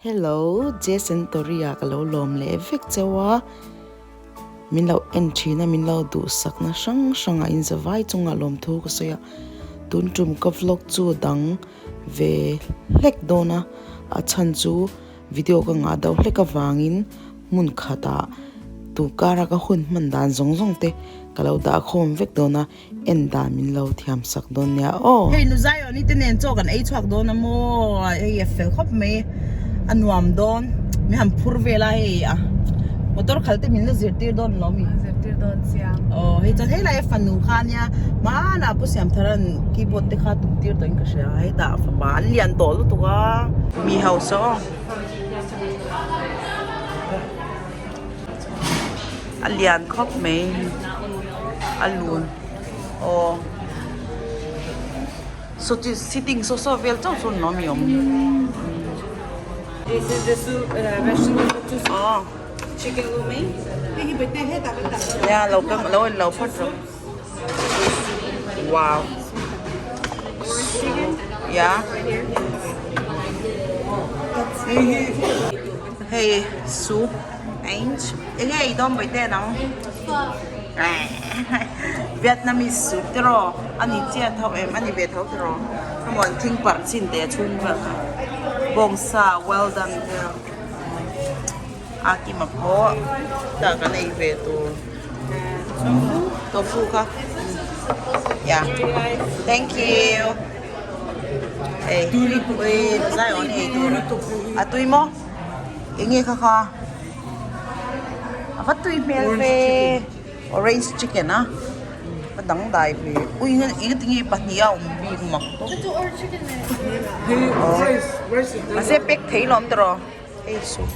Hello, Jason Tory-a ka lo lawm leh vek cheu a, min lo en thin a, min lo duhsakna hrang hrangah in zavai chungah lawmthu ka sawi a, tun tum ka vlog chu dang ve hlek dawn a, a chhan chu video ka ngah deuh hlek avangin hmun khatah tunkara ka hun hman dan zawng zawng te ka lo dah khawm vek dawn a. En dan min lo thiam sak dawn nia aw. Hei nu Zion-i te nen chaw kan ei chhuak dawn a maw hei a fel khawp mai a nuam dawn min han phur vel a hei a motor khalh te min la zirtir dawn lo mi zirtir dawn chiang aw hei chuan hei lai a fanu kha nia hmanah Pu Siamthara'n keyboard te kha tum tir tawhin ka hria hetah fapa an lian tawh lutuk a mi hausa aw a lian khawp mai a lun aw saw chi sitting saw saw vel chauh chu an awm i awm This is the soup, vegetable soup, aw chicken lo mein. nia lo kang lo in lo phawt rawh wow yeah hei soup. Eng nge i dawn vawi te nang? Vietnamese soup te rawh a ni chiah tho em a ni ve tho tiraw emaw an thing parh chin te a chhung vel kha bawngsa well done te rawh a kima pawh tah kan ei ve tur tofu kha yeah thank you hei ui zai awn ei tur a tui maw. Eng nge kha kha a va tui hmel ve orange chicken a a dang dai ve ui eng tinge pahnih a awm bik mak tawp mahse pack thei lawm tawh hei suh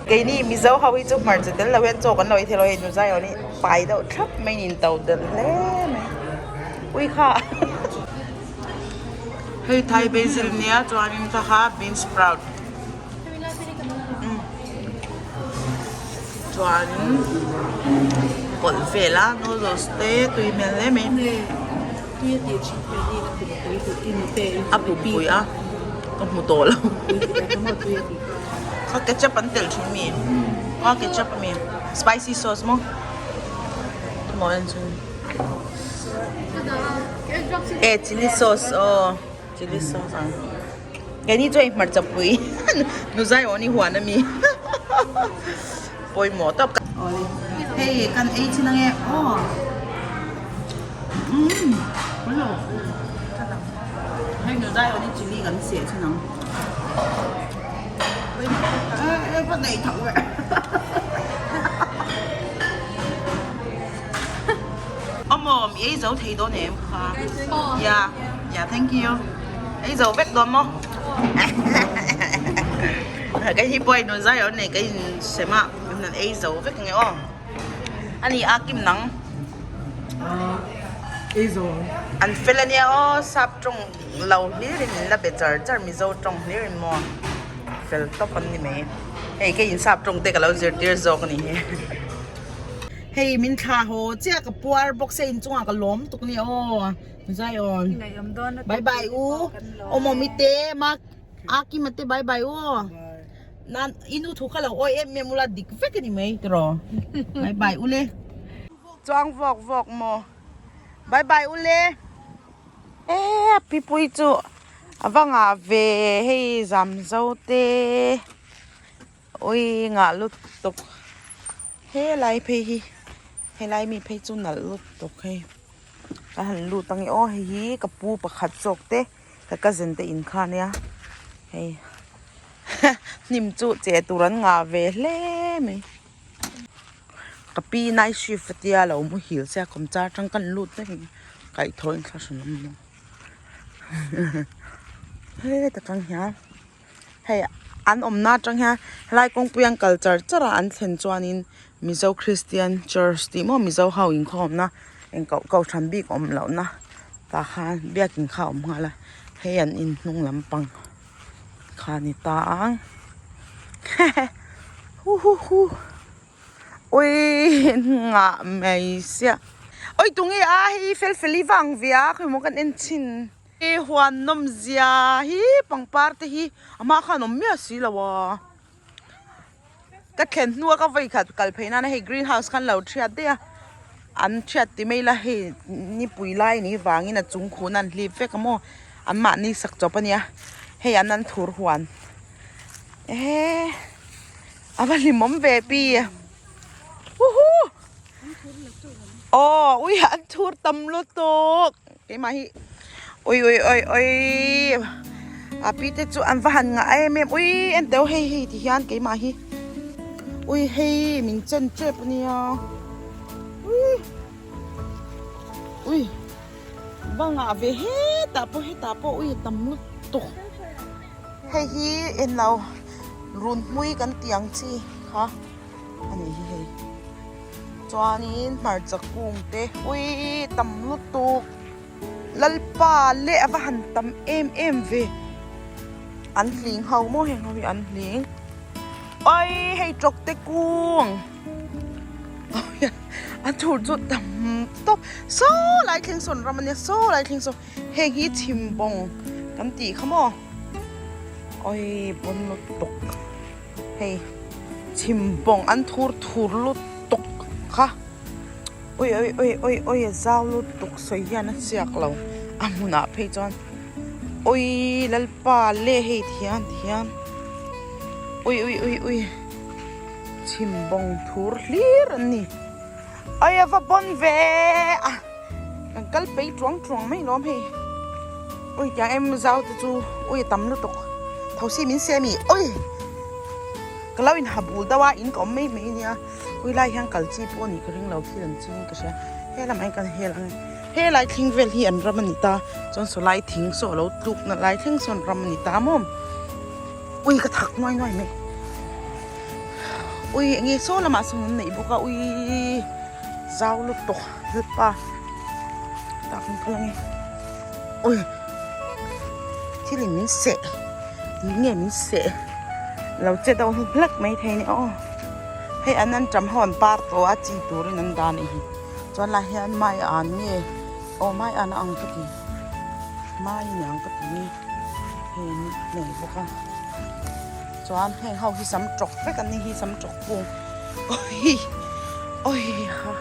keini mizo ho hi chu hmarcha tel lo hian chaw kan lo ei thei lo hei nu zai awrh hi pai deuh thlap mai in to del hle mai ui kha hei thai basil nia chuanin kha kha bean sprout. Chuanin pawlh vel a noodles te tui hmel hle mai a pumpui a ka hmu tawh lo kha ketchup an telh thin mi kha ketchup ami spicy sauce maw maw en chhin e chilli sauce aw chilli sauce ang. Keini chu hei hmarcha pui nu zai aw ni huan ami pawimawh tawp ka hei kan ei chin ange aw umm hei nu zai aw ni chilli kan seh chin ang e va nei thak ve awmawm i ei zo thei dawn em kha ya ya thank you. Ei zo vek dawn maw? Kei hi pawh inun zai awm nei ka in sem a an ei zo vek nge aw. Ani a kim nang. Ei zo ang. An fel ania aw sap tawng lo hlir in min la be char char mizo tawng hlir in maw fel tawp an ni mai. Hei kei in sap tawng te ka lo zirtir zawk a ni hi. Hei min thla haw chiah ka puar bawk se inchungah ka lawm tuk ania aw. Zion. Bye bye u. Omomi te ma Akima te bye bye u. Nan inu thu kha lo oi em em ula dik vek ani mai tiro. Bye bye u le. Chuang vawk vawk maw. Bye bye u le. E pipui chu ava ngah ve hei zamzo te. Ui ngah lutuk. Helai phei hi helai mi phei chu nalh lutuk hei. Ka han lut ang e aw hei hi ka pu pakhat zawk te ka cousin te in kha ania hei hnim chu che tur an ngah ve hle mai ka pi night shift a tia lo muhil sia kawmchar atang ka han lut vek ang kaihthawh in thla hran awm lo heta tang hian. Hei an awmna atang hian helai kawngpui an kal char char a an thlen chuanin Mizo Christian Church tih maw Mizo ho inkhawmna eng koh kohhran bik awm lohna tah khan biakin kha a awm nghal a hei an in hnung lampang kha a ni ta ang huhuhu ui nghah mai sia oi tunge a hei fel fel i vang ve a khawimaw kan en chhin. I huan nawm zia hi pangpar te hi a hma khan awm miah si lo a ka thlen hnua ka vawi khat kal phei nana hei green house khan lo thiat daih a an thiat ti mai ila hei nipui lai ni vangin a chung khun an hlip vek a maw an mahni sak chawp a nia hei an an thur huan ehe a va hlimawm ve pi huhu aw ui an thur tam lutuk. Keimah hi ui ui ui ui a pi te chu an va han ngah em em ui en teu hei hei ti hian keimah hi ui hei min chen tep ania ui ui va ngah ve hetah pawh hetah pawh ui a tam lutuk hei hi englo runhmui kan tih ang chi kha a ni hi hei. Chuanin hmarcha kung te ui tam lutuk Lalpa leh a va han tam em em ve an hling ho maw heng ho hi an hling oi hei tawk te kung a thur chu tam tawp saw lai thleng sawn ram ania saw lai thleng sawn heng hi chhim bawng kan tih kha maw oi pawn lutuk. Hei chhim bawng an thur thur lutuk kha ui ui ui ui ui a zau lutuk sawi hian a chiak lo a hmunah phei chuan ui lalpa le hei thian thian ui ui ui ui chhim bawng thur hlir an ni ui a va bawn ve a kan kal phei tuang tuang mai lawm hei ui tiang em zau te chu ui a tam lutuk tho si min siam ih ui ka lo in ha bul deuh a in ka awm mai mai ania ui lai hian kal chi pawh a nih ka ring lo thil an ching ka hria helam ah hian kan hel ang e helai thleng vel hi an ram a ni ta chuan sawlai thing saw a lo tluk na lai thleng sawn ram a ni ta maw ui ka thak nuai nuai mai ui eng nge saw lamah sawn an neih bawk a ui. Zau lutuk lalpa tah kan kal ange ui thil in min seh nge min seh lo che deuh hlek mai thei a ni aw hei an an ṭam ho an par tawh a chi turin an dah a nih hi chuan lai hian mai an nge aw mai an a ang ka ti mai a ni ang ka ti hei an nei bawk a chuan heng ho hi sam ṭawk vek an ni hi sam ṭawk kung. Oi oi ha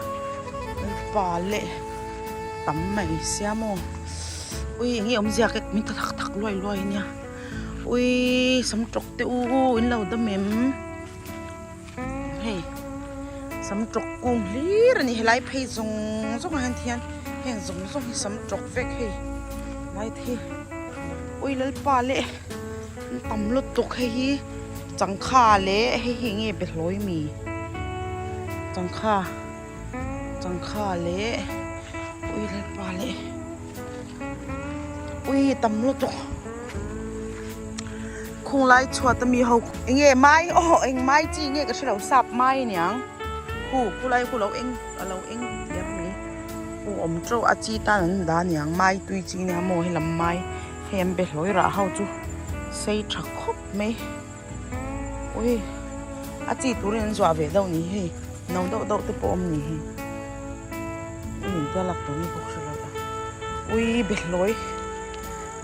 pa leh tam mai sia maw ui eng nge awmzia ka min ta thak thak luai luai ania ui sam tawk te u in lo dam em hei sam tawk kung hlir ani helai phei zawng zawng ah hian thian heng zawng zawng hi sam tawk vek hei lai te hi ui lalpa leh tam lutuk hei hi. Changkha leh hei hi enge behlawi mi changkha changkha leh ui lalpa leh ui tam lutuk khung lai chhuat ami ho enge mai aw eng mai chi nge ka hrelo sap mai aniang khu khulai khu lo eng a lo eng diam mai khu awm teuh a chi tan an dah aniang mai tui chi ania maw helam mai hei an behlawi rah ho chu sei tha khawp mai ui a chi turin an zuah ve deuh ni hei no deuh deuh te pawh a awm ni hi ui in tia lak tur ni bawk hre lo a ui behlawi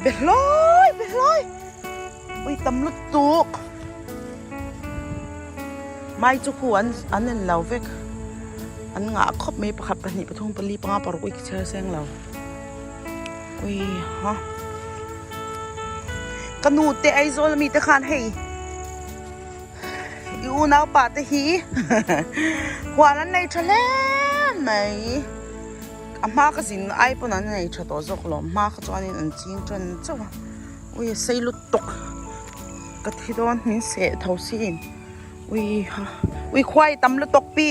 behlawi behlawi ui tam lutuk mai chu khu an an en lo vek an ngah khawp mai pakhat pahnih pathum pali panga paruk ui chhiar seng lo. Ui ha ka nu te Aizawl ami te khan hei i unau pa te hi huan an nei tha hle mai a hma ka zin ai pawn an nei tha tawh zawk lo hma kha chuanin an ching tan chauh a ui a sei lutuk ka thi dawn min seh tho sin ui ha ui khuai tam lutuk pi.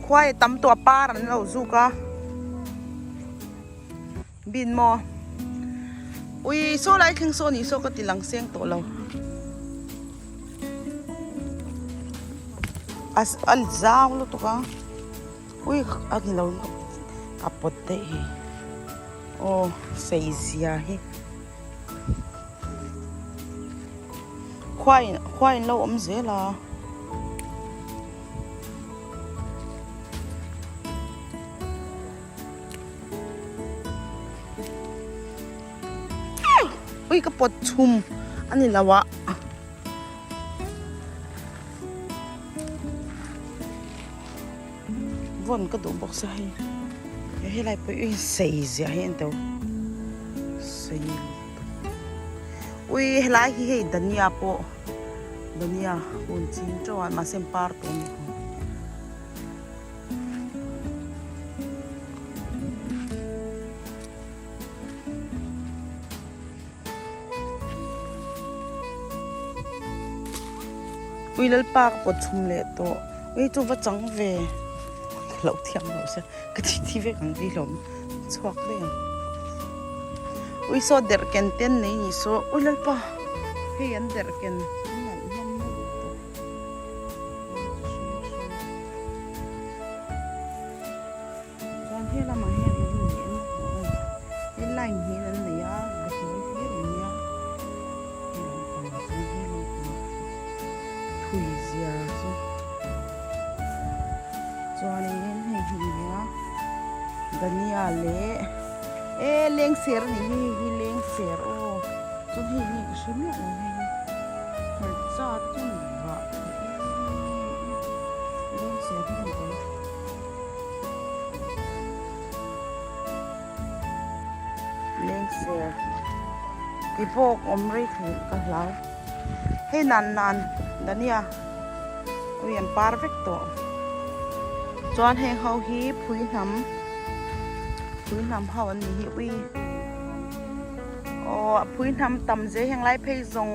Khuai tam tawh a par an lo zuk a bin maw ui saw lai thleng saw nih saw ka ti lang seng tawh lo a a zau lutuk a ui a ni lo a pawt daih hi aw sei zia hi khuai khuai an lo awm zel a. Ui ka pawt chhum a ni lo a. Vawn ka duh bawk sia hei. Helai pawh hi sei ziah hi a ni tawh. Sei lutuk. Ui helai hi hei dhania pawh dhania hun ching teuh a mahse an par tawh a ni. Ui lalpa ka pawt chhum leh tawh ui chu va chang ve ka lo thiam lo sia ka thi thi vek ang tih hlawm chhuak daih ang ui saw derh ken te an nei ni saw ui lalpa hei an derh ken an nalh hlawm lutuk. Chuan he lamah hian eng nge an hmuh a he line hi an nei a ka hnuai hlir a nia he lampangah chuan he lampangah thui zia chu chuanin hei hi a nia dhania leh e lengser a nih hi hei hi lengser aw chuan hei hi ka hre miah lo hei hi hmarcha chu ni vah theih em lengser hi a ni tawh. Lengser ti pawh awm rei thei ka hlau hei nan nan dhania ui an par vek tawh chuan heng ho hi phui hnam phui hnam ho an nih hi ui aw a phui hnam tam zel heng lai phei zawng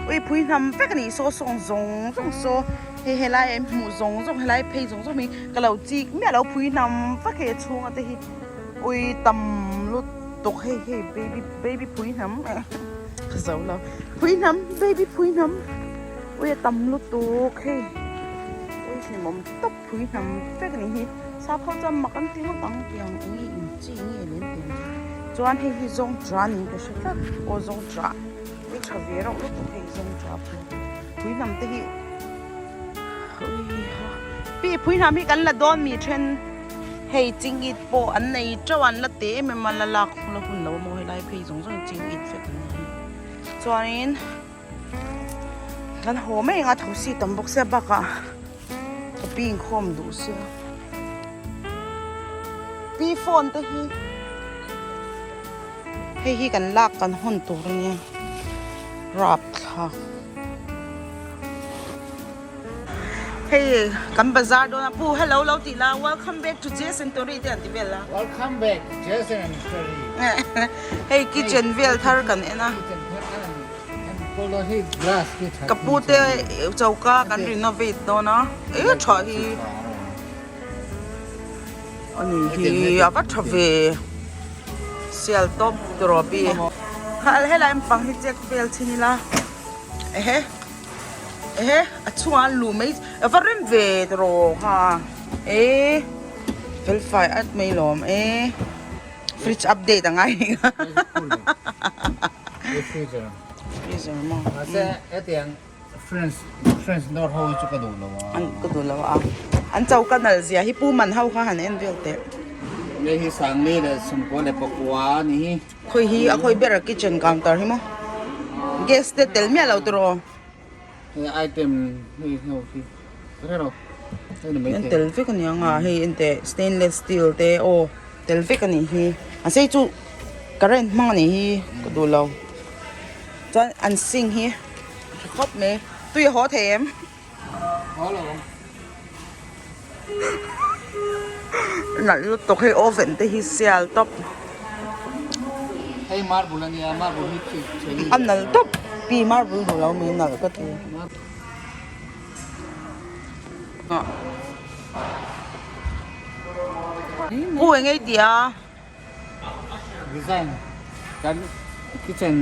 ui phui hnam vek a nih saw sawng zawng zawng saw. Hei helai a inhmuh zawng zawng helai phei zawng zawng hi ka lo chik miah lo phui hnam vak hei a chhunga te hi ui tam lutuk hei hei baby baby phui hnam ka zo lo phui hnam baby phui hnam ui a tam lutuk hei ui hlimawm tawp phui hnam vek a nih hi sap ho chuan mak an ti ngawt ang tiang eng nge in chi nge lem tiang chuan hei hi zawng cha niin ka hre tlat aw zawng cha ui tha ve reuh lutuk hei zawng cha pawh. Phui hnam te hi pi phui hnam hi kan la dawn mi then hei chingit pawh an nei teuh a an la te em em a la lak la hun lo a maw helai phei zawng zawng in chingit vek an ni chuanin kan haw mai ang a thosi tam bawk sia bakah ka pi inkhawm duh sia pi phone te hi hei hi kan lak kan hawn tur a nia rapthlak hei kan bazar dawn a pu hello lo tih la welcome back to Jason Tori te an ti vel a welcome back Jason and Tori hei kitchen vel thar kan en a ka pu te choka kan renovate dawn a e tha hi Ani hi a va tha ve sial tawp tawh pi kha helai pang hi check vel chin ila ehe ehe a chhungah an luh mai a va rem ve tawh kha e fel fai at mai lawm e fridge update a ngai freezer maw. French French door ho hi chu ka duh lo a. An ka duh lo a. An choka nal zia hi Pu Man ho kha han en vel teh. Hei hi Sangli leh Sumkua leh Pakua a ni hi. Khawi hi a khawi ber a kitchen counter hi maw. Gas te tel miah lo tiraw. Hei item hei ho hi ka hre lo. Hei ni mai An tel vek a ni ang a hei ente stainless steel te aw tel vek a nih hi. Mahse hei chu current hmang a nih hi ka duh lo. Chuan an sink hi. Tha khawp mai. Tui a haw thei em? Haw lo. Nalh lutuk hei oven te hi sial tawp. Hei marble a nia, marble hi khi chei. A nalh tawp. Pi marble duh lo mai nalh ka ti. Pu eng ei tih a? Design kan kitchen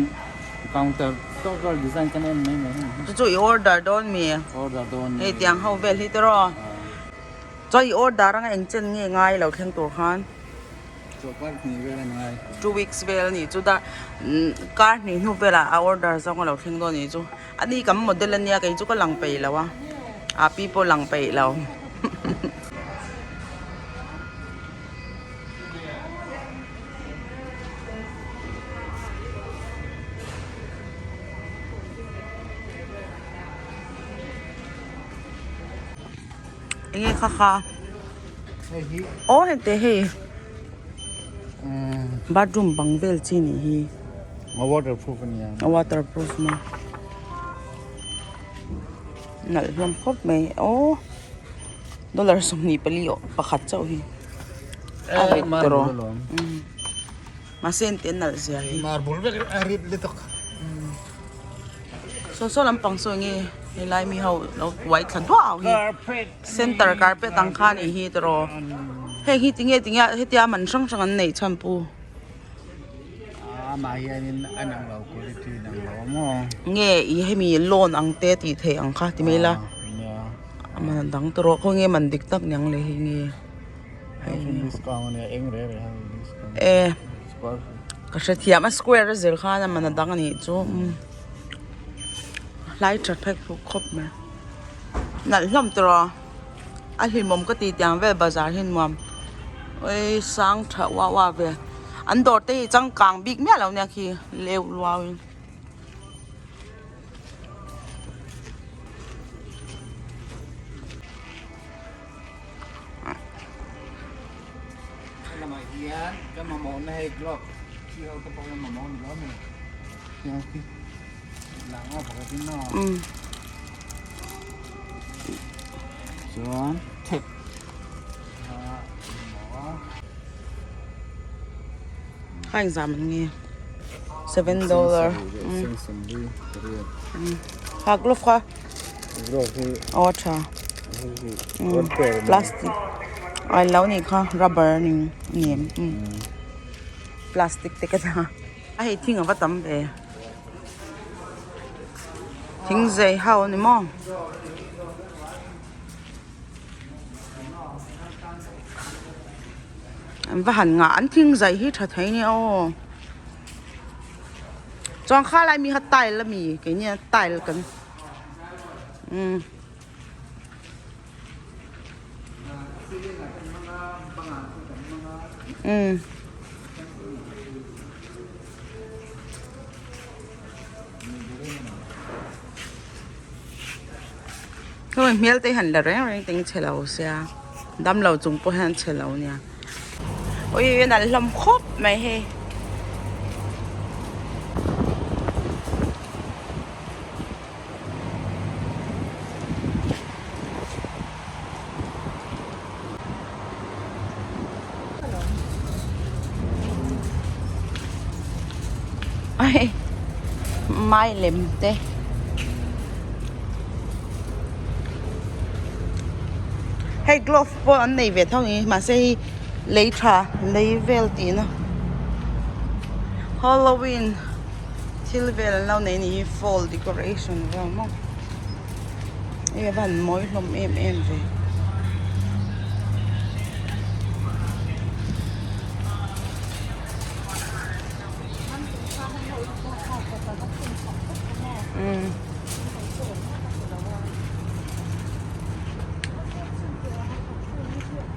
counter total design kan en mai mai hi. Chu chu i order dawn mi? Order dawn mi. Hei tiang ho vel hi tiraw? Chuan i order anga eng chen nge ngai lo thleng tur khan? Chawlhkar hnih vel a ni ngai. 2 weeks vel a nih chu da kar hnih hnu velah a order zawng a lo thleng dawn a nih chu. Ani kan model ania kei chu ka lang peih lo a, a pi pawh lang peih lo. Enge kha kha aw hete hei bathroom bang vel chi nih hi a waterproof ania a waterproof maw nalh hlawm khawp mai aw dollar 24 aw pakhat chauh hi a rit tawh mahse engti an nalh zia hi marble vek a rit lutuk saw saw lampang saw enge helai mi ho lo uai thla duah ho hi center carpet ang kha anih hi tiraw heng hi tinge tinge hetia man hrang hrang an neih chhan pu a mah hianin a nang lo quality nang lo a maw nge i hemi loan ang te tih theih ang kha ti mai la a man dang tiraw khawnge man dik tak niang le hi nge. E ka hrethiam a square a zir khan a man a dang a nih chu hlai tha phek phuk khawp mai nalh hlawm tawh a hlimawm ka ti tiang vel bazar hi nuam awii sang tha uah uah ve an dawr te hi changkang bik miah lo nia khi leu luau in. Lamah hian ka mamawhna hei glove khi ho te pawh hian mamawh ni lo a mi tiang khi lang a pakhat in aw chuan thep a mamawh a. Kha engzah man nge $7 kha glove kha. Aw a tha plastic a lo nih kha rubber a ni em plastic te ka ta a hei thing a va tam ve thing zei ho a ni maw. An va han ngah an thing zai hi tha thei nia aw. Chuan kha lai mi kha tile a mi keini a tile kan umm. Umm. Hemi hmel te hi han la reng reng teng chhe lo sia damlo chung pawh hian chhe lo nia ui a nalh hlawm khawp mai hei. Ai mai lem te hei glove pawh an nei ve tho ni mahse hei lei tha lei vel tihna halloween thil vel an lo nei a ni hi fall decoration vel maw hei a va han mawi hlawm em em ve.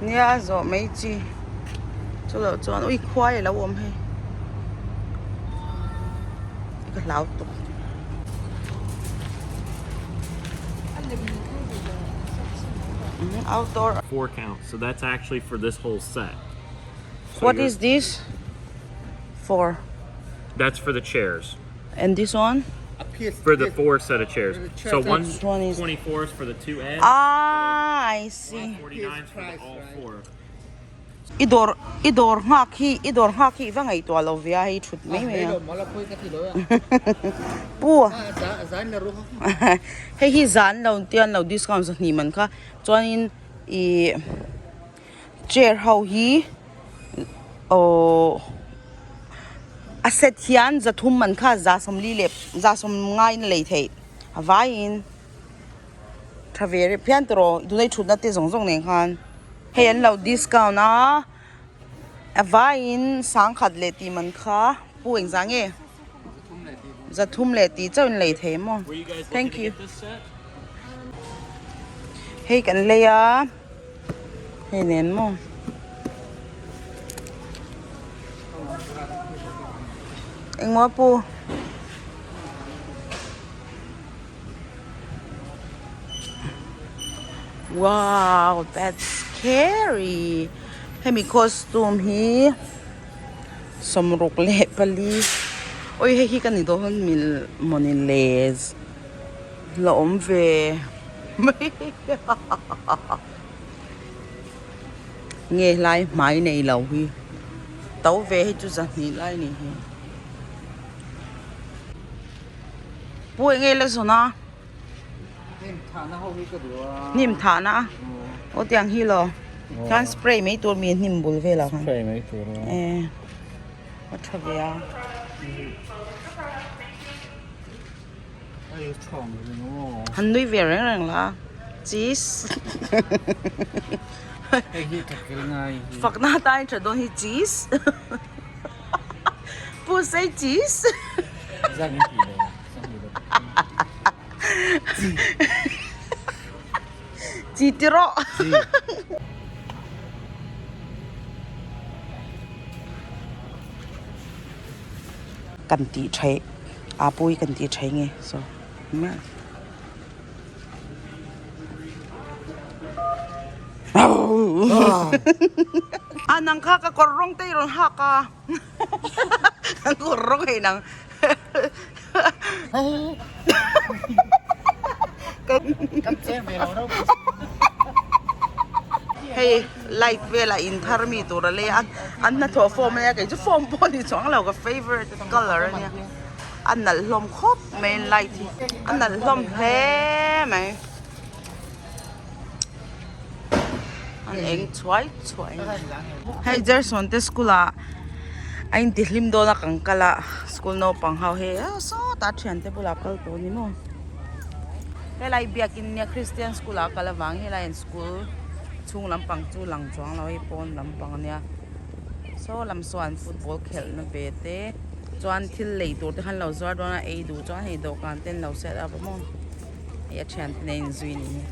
Nia a zawh mai chi chu loh chuan ui khuai a lo awm hei ka hlau tawp. Outdoor. Four count so that's actually for this whole set. What is this for? That's for the chairs. And this one? For the four set of chairs. So one This one is- 24 is for the two ends. Ah, I see. 49 is for the all four. I dawr i dawr nghak hi i dawr nghak hi i va ngaihtuah lo ve a hei thut mai mai a. Pu hei hi zan lo tian lo discount zahnih man kha chuanin ih Chair ho hi aww a set hian zathum man kha za sawmli leh za sawm ngaiin a lei theih a vaiin tha ve reuh phian tawh rawh tunah i thutna te zawng zawng nen khan hei an lo discount a a vaiin sangkhat leh tih man kha pu engzah nge zathum leh tih chauh in lei thei maw thank you hei kan lei a. Hei nen maw? Engmaw pu? Wow that's scary hemi costume hi 64 oi hei hi ka ni dawn mil mawni le la awm ve mai nge hlai hmai nei lo hi to ve hi chu zahnih lai ni hi pu eng nge la zawn a. Hnim thahna a aw tiang hi law chuan spray mai tur mi hnim bul velah khan spray mai tur a e a tha ve a han nui ve reng reng la cheese fakna atan tha dawn hi cheese pu say cheese Chi ti rawh. Kan tih theih a pui kan tih theih nge so a nang kha ka kawr rawng te i rawn hak a ka kawr rawng hei nang. Hei light velah in thar mi tur a lei a an hnathawh form a nia kei chu form pawh a ni chuang lo ka favourite colour a nia a nalh hlawm khawp mai light hi a nalh hlawm hle mai an eng chhuai chhuai a ni hei Jerson te school ah a intihlim dawn a kan kal a school naupang ho hi sawtah thiante bulah kal tawh a ni maw helai biakin nia christian school ah kal avang helai an school chhung lampang chu lang chuang lo hei pawn lampang a nia saw lam sawn football khelh na ve te chuan thil lei tur te kha an lo zuar dawn a ei duh chuan hei dawhkan te an lo set up a maw. Hei a thiante nen in zui ni hi.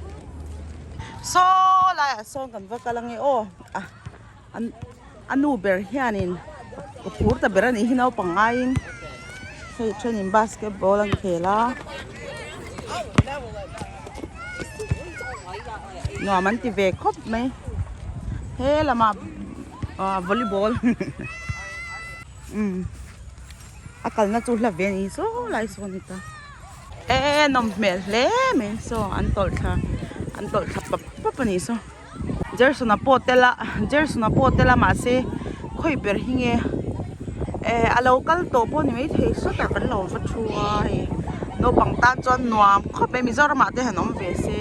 Saw laiah sawn kan va kal ange aw a a nu ber hianin ka phur ta ber a nih hi naupang aiin hei thenin basketball an khel a nuam an ti ve khawp mai he lamah ah volleyball umm. A kalna chu hla ve a ni saw lai sawn a ni ta e nawm hmel hle mai saw an tawlh thla an tawlh thla pap pap a nih saw Jerson a pawh tel a Jerson a pawh tel a mahse khawi ber hi nge eh a lo kal tawh pawh a ni maithei sawtah kan lo va thu a hei naupang tan chuan nuam khawp mai Mizoram ah te han awm ve se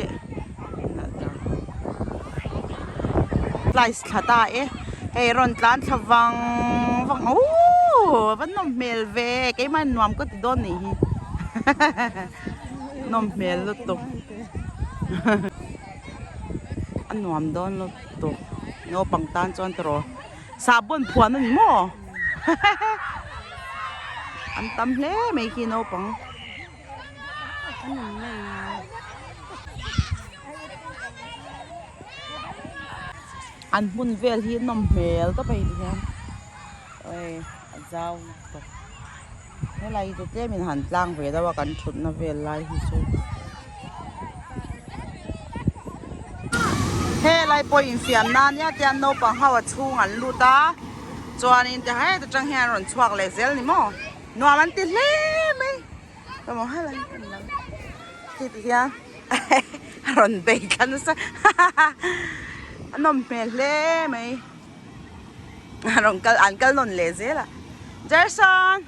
Slice thla ta e hei rawn tlan thla vang vang ooh a va nawm hmel ve keimah in nuam ka ti dawn nih hi nawm hmel lutuk a nuam dawn lutuk naupang tan chuan tiraw sahbawn phuan a ni maw an tam hle mai khi naupang. An hmun vel hi nawm hmel tawp a hei ti hian oi a zau tawp helai hi chu tlem in han tlang ve deuh a kan thutna vel lai hi chu helai pawh infiam nan nia tian naupang ho a chhung an lut a chuanin ti heta tang hian rawn chhuak leh zel ni maw. Nuam an ti hle mai emaw helai hi kan lo ti ti hian a rawn bei thla nasa a nawm hmel hle mai a rawn kal an kal nawn leh zel a Jerson.